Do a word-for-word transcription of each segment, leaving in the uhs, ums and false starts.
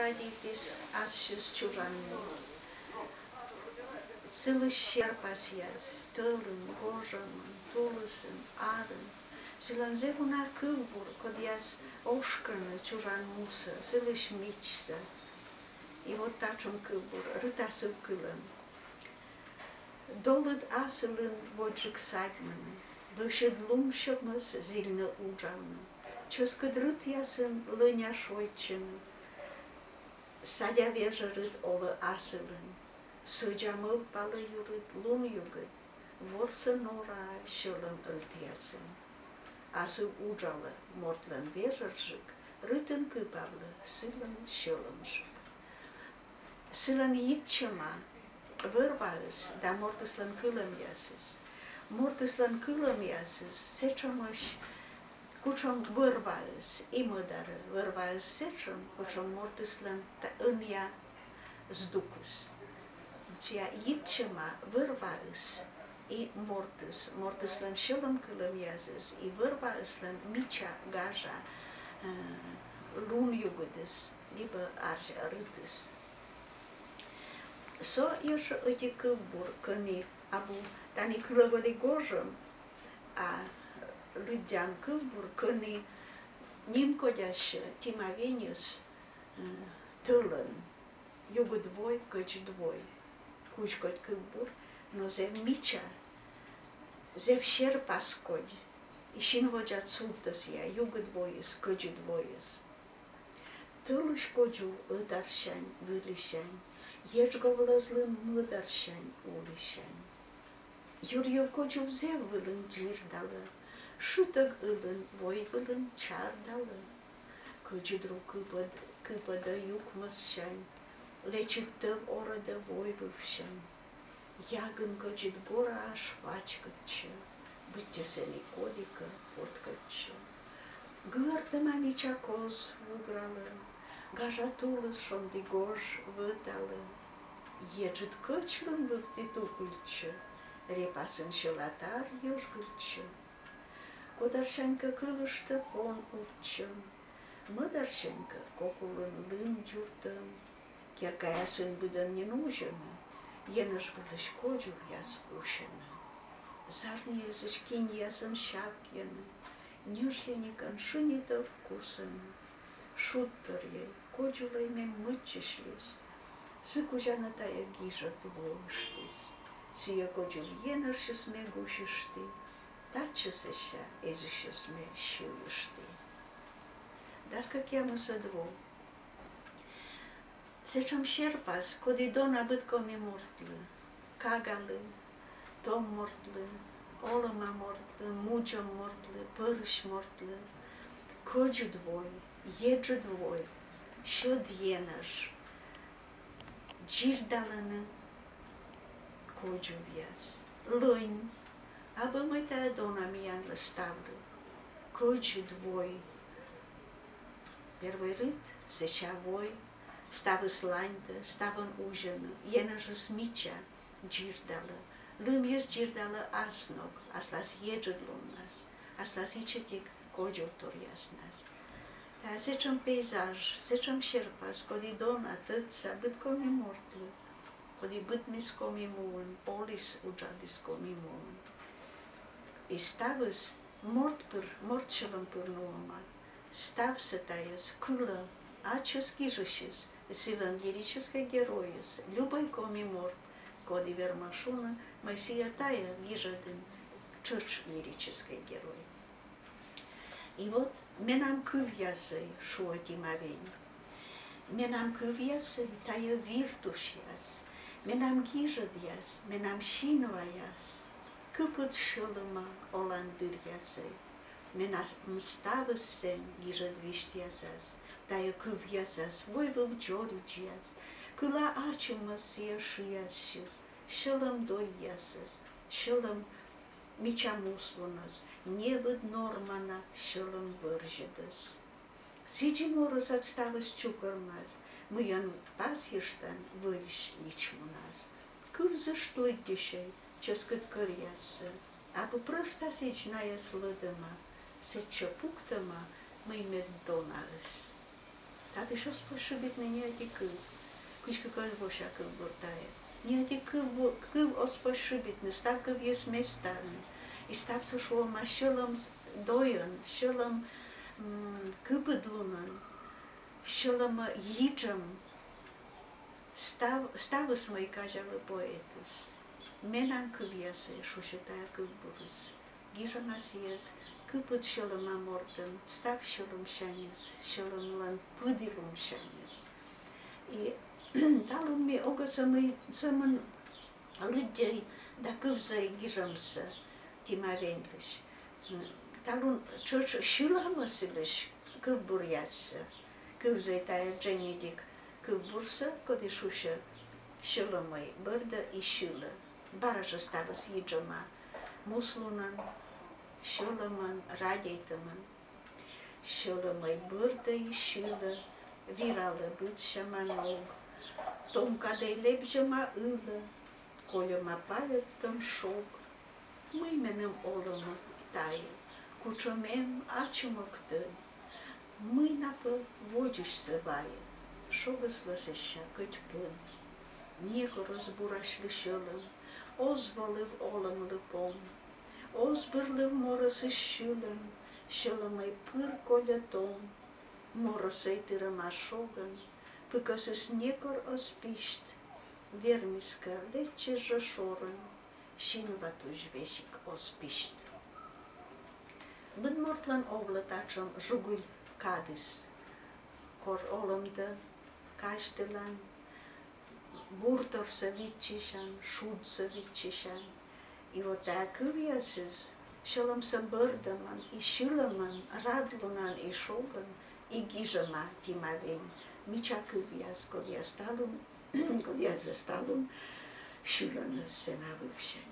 радейтіс ассьыс чужанныд. Сылысь серпасъяс тӧлын, гожӧмын, тулысын, арын. Сылӧн зэв уна кывбур, кодъяс ошкӧны чужан мусӧ, сылысь мичсӧ. И вот татшӧм кывбур, рытасыв кылӧм. Долыд асылын водзджык садьмыны, лӧсьыд лун сьӧмӧс зільны уджавны, чӧскыд рытъясын лӧня шойччыны, садя вежӧрыд олӧ асылын, сӧдза мӧвпалӧ юрыд лун югыд, ворсӧ нора сьӧлӧм рытъясын. Асыв уджалӧ мортлӧн вежӧрджык, рытын кыпавлӧ сылӧн сьӧлӧмджык. Сылӧн йитчӧма вӧр-ваыс да мортыслӧн кылӧмъясыс. Мортыслӧн кылӧмъясыс сэтшӧмӧсь, кутшӧм вӧр-ваыс и мӧдарӧ. Вӧр-ваыс сэтшӧм, кутшӧм мортыслӧн та-, ӧнія здукыс. Сійӧ йитчӧма вӧр-ваыс и мортыс, мортыслӧн сьӧлӧм кылӧмъясыс и вӧр-ваыслӧн мича гажа, э, лун югыдыс либӧ арся рытыс. Со ещӧ ӧти кывбур, кӧні абу, тані кылӧ вӧлі гожӧм, а лыддям кывбур, кӧні нимкодясьӧ Тима Веньыс, м, тӧлӧн. Югыд вой, кӧдзыд вой. Кузь кодь кывбур, но зэв мича, зэв серпас кодь. И син водзад сувтӧ сійӧ югыд войыс, кӧдзыд войыс. Тӧлысь кодзув ӧтарсянь, вылісянь, еджгов лӧзлун мӧдарсянь, улісянь. Юрйыв кодзув зэв вылын дзирдалӧ, шытӧг ылын войвылын чардалӧ. Кӧдзыд ру кыпӧд-, кыпӧдӧ юкмӧссянь, лэчыд тӧв орӧдӧ войвывсянь. Ягын кӧдзыд гора аж вачкӧдчӧ, быттьӧ сэні кодікӧ поткӧдчӧ. Гыӧртӧма мича коз вугралӧ, гажа тулыс шонді гож вӧталӧ. Еджыд кӧч лым вывті тупыльтчӧ, репасын сьӧла тар йӧжгыльтчӧ. Кодарсянькӧ кылыштӧ пон увтчӧм, мӧдарсянькӧ кок улын лым дзуртӧм. Керкаясын быдӧн нин узьӧны, енэж вылысь кодзувъяс усьӧны. Зарни эзысь киньясӧн сявкйӧны, ньӧжйӧникӧн шынитӧг кусӧны. Шудторйӧй, кодзулӧй ме мыччысьліс. Сы кузя на тайӧ гижӧд воыштіс. Сійӧ кодзув енэжсьыс ме гусьышті, татчӧ сэсся эзысьӧс ме сюйышті. Дас кӧкъямысӧд во. Сэтшӧм серпас, коді дона быд коми мортлы, кагалы, том мортлы, олӧма мортлы, мудзӧм мортлы, пӧрысь мортлы, кӧдзыд вой, еджыд вой, сьӧд енэж, дзирдалӧны кодзувъяс. Лӧнь, абу мый тайӧ дона миянлы ставлы. Кӧдзыд вой. Первой рыт, сэсся вой, ставыс ланьтӧ, ставӧн узьӧны, енэжыс мича, дзирдалӧ. Лымйыс дзирдалӧ ас ног, аслас еджыд луннас, аслас ичӧтик кодзувторъяснас. Тайӧ сэтшӧм пейзаж, сэтшӧм серпас, коді дона тӧдса быд коми мортлы, коді быдмис Коми муын, оліс, уджаліс Коми муын. И ставыс морт пыр, морт сьӧлӧм пыр нуӧма. Ставсӧ тайӧс кылӧ ачыс гижысьыс, сылӧн лирическӧй геройыс, любӧй коми морт, коді вермӧ шуны, мый сійӧ тайӧ гижӧдын тшӧтш лирическӧй герой. И вот менам кывъясӧй, шуӧ Тима Вень. Менам кывъясӧй — тайӧ вир тусьяс, менам гижӧдъяс, менам синваяс, кыпыд сьӧлӧма олан дыръясӧй. Менам ставыс сэн гижӧд висьтъясас, тайӧ кывъясас, войвыв дзоридзьяс, кыла ачымӧс сійӧ шыясысь, сьӧлӧм дойясӧс, сьӧлӧм мича муслунӧс, небыд нормана сьӧлӧм вӧрзьӧдӧс. Сідзи морӧсад ставыс чукӧрмас, мыйӧн пасйыштан вӧрысь личмунас. Кывзышт лыддьысьӧй чӧскыд кӧръяссӧ, абу прӧста сідз найӧс лӧдӧма, сэтчӧ пуктӧма, мый мед донаыс. Татысь оз позь шыбитны ни ӧти кыв. Кыськӧ кӧ ӧз вося кывбур тайӧ, ни ӧти кыв, кыв оз позь шыбитны, став кывйыс местаын. И ставсӧ шуӧма сьӧлӧм с-, дойӧн, сьӧлӧм, м, кыпыдлунӧн, сьӧлӧмӧ йиджӧм. Став, ставыс, мый казялӧ поэтыс. Менам кывъясӧй, шусьӧ тайӧ кывбурыс. Гижӧма сійӧс кыпыд сьӧлӧма мортӧн, став сьӧлӧмсяньыс, сьӧлӧмлӧн пыділунсяньыс. И талун ми огӧ сӧмын, сӧмын лыддьӧй да кывзӧй гижӧмсӧ Тима Веньлысь. Талун тшӧтш сьылӧмыс йылысь кывбуръяссӧ кывзӧй тайӧ дженьыдик кывбурсӧ, коді шусьӧ «Сьӧлӧмӧй бӧрдӧ и сьылӧ». Бара жӧ ставыс йиджӧма: муслунӧн, сьӧлӧмӧн, радейтӧмӧн. Сьӧлӧмӧй бӧрдӧ и сьылӧ, виралӧ быдсяма ног. Том кадӧй лэбзьӧма ылӧ, кольӧма пайӧдтӧм шог. Мый меным олӧмӧ тайӧ, кутшӧм эм, ачым ог тӧд. Мый на пӧ водзысьсӧ вайӧ, шогыслы сэсся кӧть пӧд. Некор оз бурасьлы сьӧлӧм, оз волыв олӧмлы пом. Оз бырлыв морӧсысь сьылӧм, сьӧлӧмӧй пыр кольӧ том. Морӧсӧй тырӧма шогӧн, пыкӧсыс некор оз письт. Вермис кӧ, лэччис жӧ шорӧн, синва тусь весиг оз письт. Быд мортлӧн овлӧ татшӧм жугыль кадыс, кор олӧмдӧ казьтылан, бурторсӧ виччысян, шудсӧ виччысян. И вот тайӧ кывъясыс сьӧлӧмсӧ бӧрдӧмӧн и сьылӧмӧн, радлунӧн и шогӧн и гижӧма Тима Вень мича кывъяс, кодъяс талун, кодъясӧс талун сьылӧны сцена вывсянь.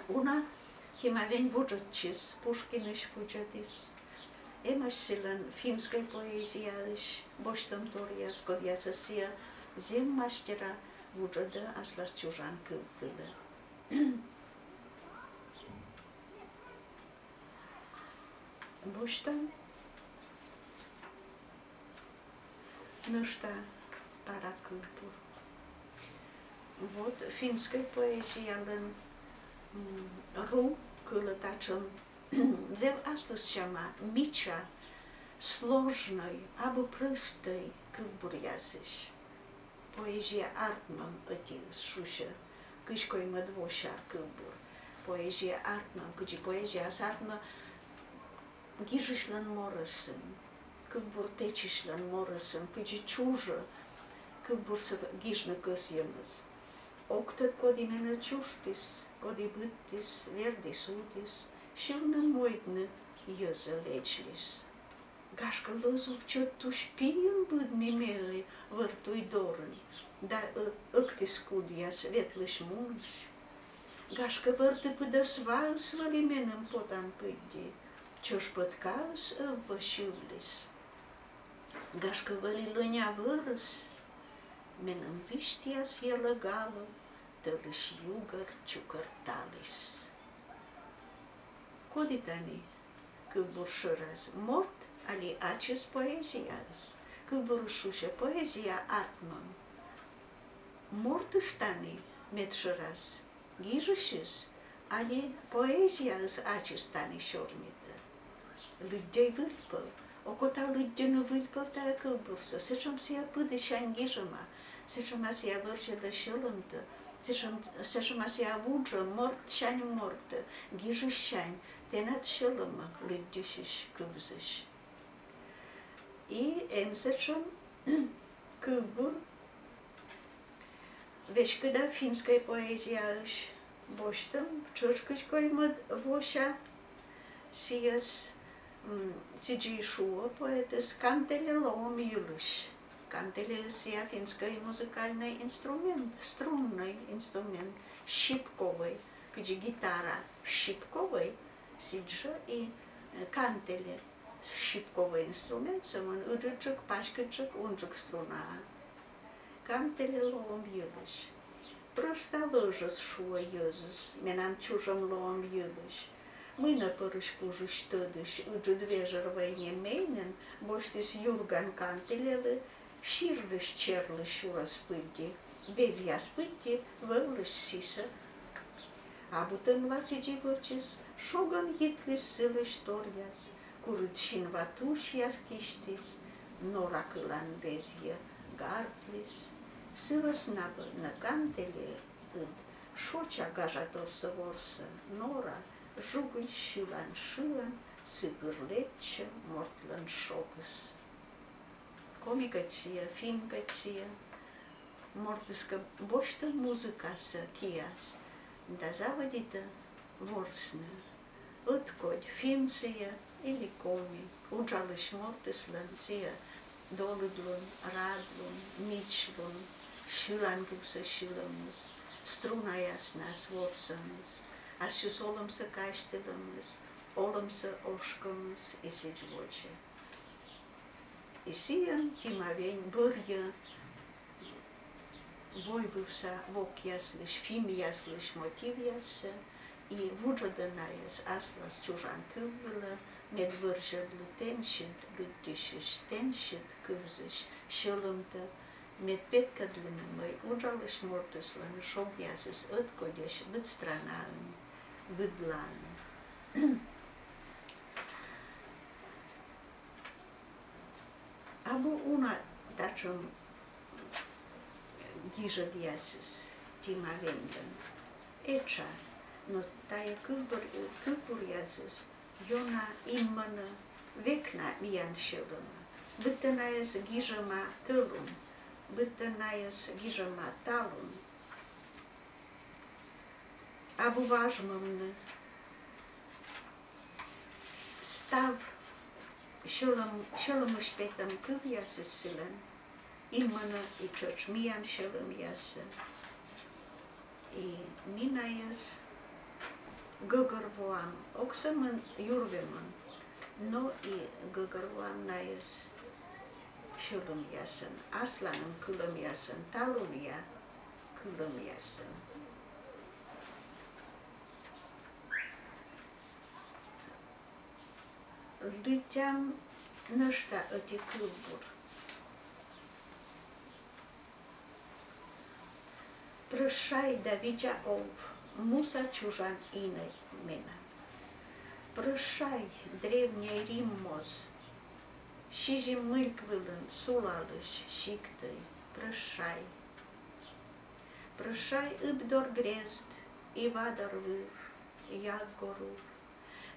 Уна Тима Вень вуджӧдчис, Пушкинысь вуджӧдіс. Эмӧсь сылӧн финскӧй поэзияысь босьтӧмторъяс, кодъясӧс сійӧ зэв мастера вуджӧдӧ аслас чужан кыв вылӧ. Босьтам нӧшта пара кывбур. Вот финскӧй поэзиялӧн, м, ру кылӧ татшӧм зэв аслыссяма, мича, сложнӧй, абу прӧстӧй кывбуръясысь. «Поэзия артмӧм» ӧтиыс шусьӧ, кызь коймӧд вося кывбур. Поэзия артмӧм, кыдзи поэзияыс артмӧ гижысьлӧн морӧсын, кывбур тэчысьлӧн морӧсын, кыдзи чужӧ кывбурсӧ гижны кӧсйӧмыс. Ог тӧд, коді менӧ чужтіс, коді быдтіс, вердіс-удіс, сьывны-мойдны йӧзӧ лэдзліс. Гашкӧ, лӧз овчӧ тусь пиын быдми меӧй вӧр туй дорын, да ӧ-, ӧктіс кудъяс ветлысь-мунысь. Гашкӧ, вӧрті пыдӧс ваыс вӧлі меным потан пыдди, чӧж пӧткаыс ӧввӧ сьывліс. Гашкӧ, вӧлі лӧня вӧрыс, меным висьтъяс йӧлӧгалӧ тӧлысь югӧр чукӧрталіс. Коді тані кывбур шӧрас, морт али ачыс поэзияыс? Кывбурыс шусьӧ: поэзия артмӧм. Мортыс тані медшӧрас, гижысьыс али поэзияыс ачыс тані сёрнитӧ? Лыддьӧй выльпӧв. Окота лыддьыны выльпӧв тайӧ кывбурсӧ. Сэтшӧм сійӧ пыдісянь гижӧма, сэтшӧма сійӧ вӧрзьӧдӧ сьӧлӧмтӧ, сэтшӧм, сэтшӧма сійӧ вуджӧ мортсянь мортӧ, гижысьсянь тэнад сьӧлӧмӧ лыддьысьысь, кывзысь. И эм сэтшӧм кывбур веськыда финскӧй поэзияысь босьтӧм, тшӧтш кызь коймӧд вося. Сійӧс, м, сідзи шуӧ поэтыс, кантеле лоӧм йылысь. Кантелеыс сійӧ финскӧй музыкальнӧй инструмент, струннӧй инструмент, щипковӧй, кыдзи гитара щипковӧй, сідзжӧ и, э, кантеле. Щипковӧй инструмент, сӧмын ыджыдджык, паськыдджык, унджык струна. Кантеле лоӧм йылысь. Прӧста лӧжӧс, шуӧ йӧзыс, менам чужӧм лоӧм йылысь. Мый нӧ пӧрысь-кужысь тӧдысь ыджыд вежӧр войне мейнӧн босьтіс юрган кантелелы сирлысь черлы сюрӧс пыдди, везъяс пыдди вӧвлысь сісӧ. Абутӧмла сідзи вӧчис, шогӧн йитліс сылысь торъяс, курыд синва тусьяс кисьтіс, нора кылан везйӧ гартліс. Сы вӧсна нӧ кантелеыд шоча гажаторсӧ ворсӧ, нора жугыль сьылан шыӧн сы пыр лэччӧ мортлӧн шогыс. Коми кӧть сійӧ, финн кӧть сійӧ, мортыс кӧ босьтӧ музыкасӧ кияс да заводитӧ ворсны. Ӧткодь, финн сійӧ или коми, уджалысь мортыслӧн сійӧ долыдлун, радлун, мичлун сьылан кывсӧ сьылӧмыс, струнаяснас ворсӧмыс, ассьыс олӧмсӧ казьтылӧмыс, олӧмсӧ ошкӧмыс и сідз водзӧ. И сійӧн Тима Вень бӧрйӧ войвывса вокъяслысь, фимъяслысь мотивъяссӧ и вуджӧдӧ найӧс аслас чужан кыв вылӧ, мед вӧрзьӧдлы тэнсьыд лыддьысьысь тэнсьыд кывзысь сьӧлӧмтӧ, мед петкӧдлыны, мый уджалысь мортыслӧн шогъясыс ӧткодьӧсь быд странаын, быдлаын. Абу уна татшӧм гижӧдъясыс Тима Веньлӧн. Этша, но тайӧ кывбур-, кывбуръясыс ёна инмӧны век на миян сьӧлӧмӧ. Быдтӧ найӧс гижӧма тӧлунь, быдтӧ найӧс гижӧма талун. Абу важмӧмны. Став сьӧлӧм-, сьӧлӧмысь петӧм кывъясыс сылӧн инмӧны и тшӧтш миян сьӧлӧмъясӧ. И ми найӧс гӧгӧрвоам ог сӧмын юрвемӧн, но и гӧгӧрвоам найӧс сьӧлӧмъясӧн, асланым кылӧмъясӧн, талунъя кылӧмъясӧн. Лыддям нӧшта ӧти кывбур. Прӧщай да видза ов, муса чужан инӧй менам. Прӧщай, древньӧй Рим моз, сизим мыльк вылын сулалысь сиктӧй, прӧщай. Прӧщай, ыб дор грезд и ва дор выр, яггорур.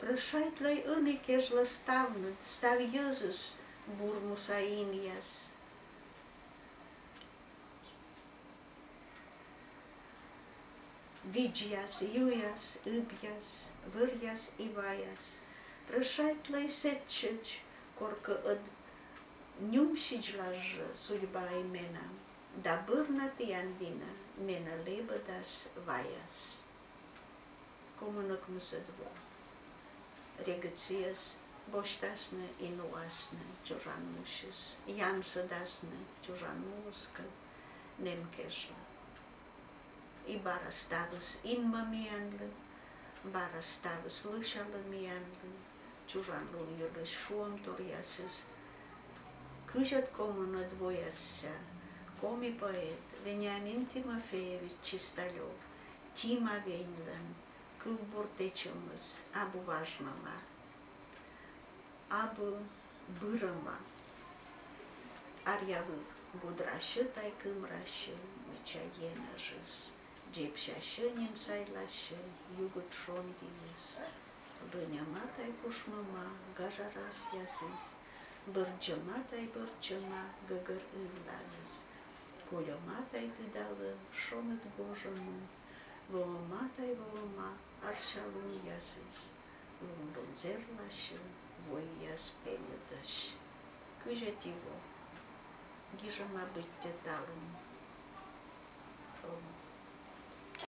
Прӧщай, тлӧй ӧні кежлӧ ставныд, став йӧзыс, бур муса инъяс. Видзьяс, юяс, ыбъяс, вӧръяс и ваяс. Прӧщай, тлӧй сэтчӧдз, коркӧ ӧд нюмсидзлас жӧ судьбаӧй менам, да бӧр на тіян дінӧ менӧ лэбӧдас ваяс. Комын ӧкмысӧд во. Регыд сійӧс босьтасны и нуасны чужан мусьыс, янсӧдасны чужан муыскӧд нэм кежлӧ. И бара ставыс инмӧ миянлы, бара ставыс лӧсялӧ миянлы чужан лун йылысь шуӧмторъясыс. Кызьӧд комынӧд воясся коми поэт Вениамин Тимофеевич Чисталёв Тима Веньлӧн кывбур тэчӧмыс абу важмӧма, абу бырӧма. Аръя выв гудрасьӧ тай кымрасьӧ мича енэжыс, дзебсясьӧ нин сайласьӧ югыд шондіыс. Лӧньӧма тай кушмӧма гажа расъясыс, бӧрддзӧма тай бӧрддзӧма гӧгӧр ывлаыс. Кольӧма тай тыдалӧ шоныд гожӧмын, воӧма тай воӧма арся лунъясыс. Лун-лун зерласьӧ войяс пельӧдысь. Кызь ӧти во. Гижӧма быттьӧ талун. О,